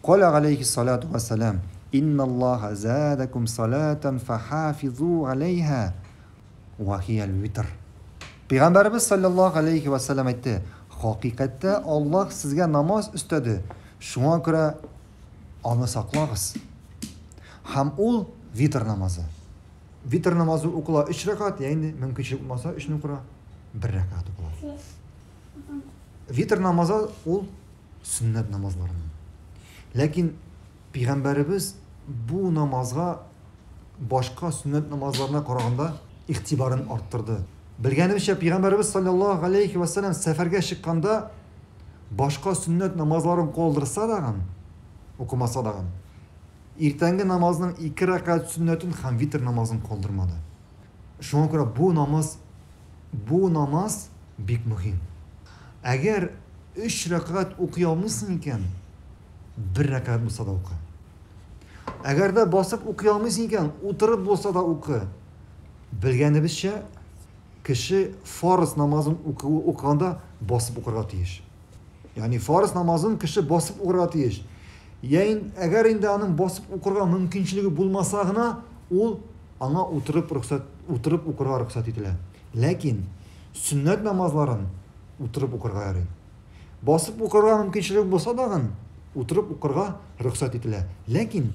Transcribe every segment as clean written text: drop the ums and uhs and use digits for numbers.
Каля галәйһиссалату вәссәлам, Инналлаһа задакум салатан фахафизу алейха ва хиял витр. Пәйгамбәребез саллаллаһу алейхи ва саллям әйтте, хакыйкатьтә Аллаһ сезгә намаз өстәде, шуңа күрә аны саклагыз. Һәм ул витр намазы. Витр намазы укыла 3 рәкәгать, я инде мөмкинчелек булмаса 3 не укыра, 1 рәкәгать укыла. Витр намазы ул сөннәт намазларыннан. Ләкин пәйгамбәребез бу намазга башка сөннәт намазларына караганда игътибарын арттырды. Белгәнебезчә, пәйгамбәребез саллаллаһу алейхи ва саллям сәфәргә чыкканда башка сөннәт намазларын калдырса дагын, укымаса дагын, иртәнге намазның ике рәкәгать сөннәтен һәм витр намазын калдырмады. Шуңа күрә бу намаз бу намаз бик мөһим. Әгәр өч рәкәгать укый алмыйсың икән, бер рәкәгать булса да укы. Әгәр дә басып укый алмыйсың икән, утырып булса да укы. Белгәнебезчә, кеше фарыз намазын укыганда басып укырга тиеш. Ягъни фарыз намазын кеше басып укырга тиеш. Яин, әгәр инде аның басып укырга мөмкинчелеге булмаса гына, ул аңа утырып рөхсәт, утырып укырга рөхсәт ителә. Ләкин сөннәт намазларын утырып укырга ярый. Басып укырга мөмкинчелек булса дагын, утырып укырга рөхсәт ителә. Ләкин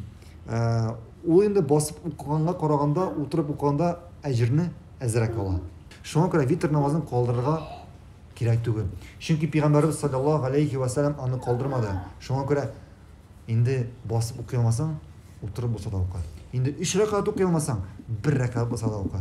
ул инде басып укыганга караганда, утырып укыганда әҗерне әзрәк ала. Шуңа күрә витр намазын калдырырга кирәк түгел. Чөнки пәйгамбәребез саллаллаһу алейхи ва саллям аны калдырмады. Шуңа күрә инде басып укый алмасаң, утырып булса да укы. Инде өч рәкәгать укый алмасаң, бер рәкәгать булса да укы.